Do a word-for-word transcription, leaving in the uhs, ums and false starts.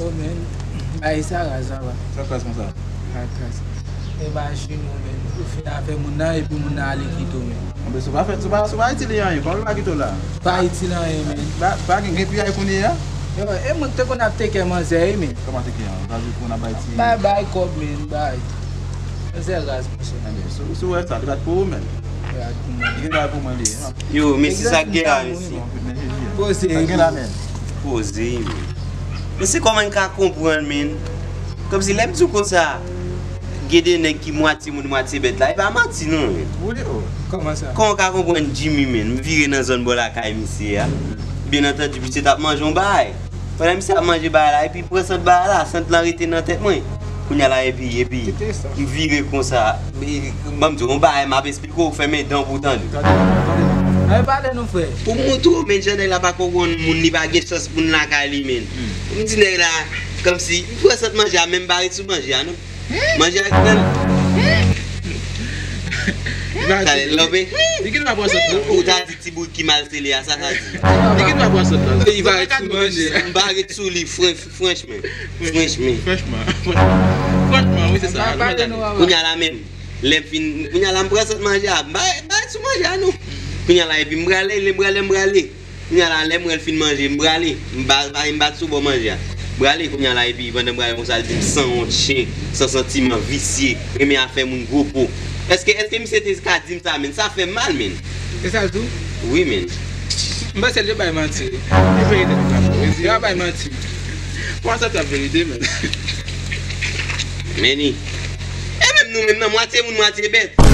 Yo, men, bay sa raz, sa va. Sa k raz konsa? Sa k raz. Imajine w, men, ou fin avè moun nan, epi moun nan ale kite w, men. Anben, si w pa fè, si w pa, si w pa itil li anyen, kòman l pa kite w la? Pa itil anyen, men. Pa, pa gen, gen piyay kounye a? Yo, e moun te konn ap teke manzè, wi, men. Kòman teke an? Sa vle di pou n ap bay ti. Bay, bay kòb, men, bay. Manzè raz, monchè. Anben, si, si w wè sa, li pa t pou ou, men. Li pa t pou mwen. Li gen bagay pou mwen, li. Yo, men se sa k gen la, mesye. Poze. Sa gen la, men. Poze, men. Men se kòman n ka konprann, men. Kòmsi lè m di w konsa, gen de nèg ki mwatye moun, mwatye bèt la, e pa manti, non, men. Wi, o. Kòman sa? Kòman w ka konprann Jimmy, men? M vire nan zòn bò lakay misye a. Byen antandi, misye t ap manje yon bagay. Pandan misye ap manje bagay la, epi pran sant bagay la, sant lan rete nan tèt mwen. Kounye a la, epi, epi, m vire konsa. Ban m di w, yon bagay m ap esplike w, fèmen dan w pou w tande. Ay, pale non, frè. Pou m montre w, men, jan nèg la pa konprann moun, li pa gen chans moun lakay li, men. M di nèg la, kòmsi, m pran sant manje a, men m pa ret sou manje a, non. Manje a ki nan. Talè, lòbe. Li gen dwa pran sant lan. Ou ta di ti bout ki mal sele a, sa sa di. Li gen dwa pran sant lan. Li pa ret sou manje. M pa ret sou li, french, frenchman. Frenchman. Frenchman. Frenchman, wi, se sa. Kounye a la menm, lè m fin, kounye a la m pran sant manje a, m pa, m pa ret sou manje a, non. Kounye a la, epi m prale, lè m prale, m prale. Kounye a la, lè m wè l fin manje, m prale. M pa, pa, m pa t sou bò manje a. M prale, kounye a la, epi pandan m prale konsa, l di m sanwont, chen, san santiman, visye, renmen afè moun, gwo po. Èske, èske misye te ka di m sa, men? Sa fè m mal, men. E sa l di w? Wi, men. M panse l te bay manti. E verite nou ka fè. Yo ap bay manti. Pou sa t ap verite, men. Men ni. E menm nou menm nan, mwatye moun, mwatye bèt.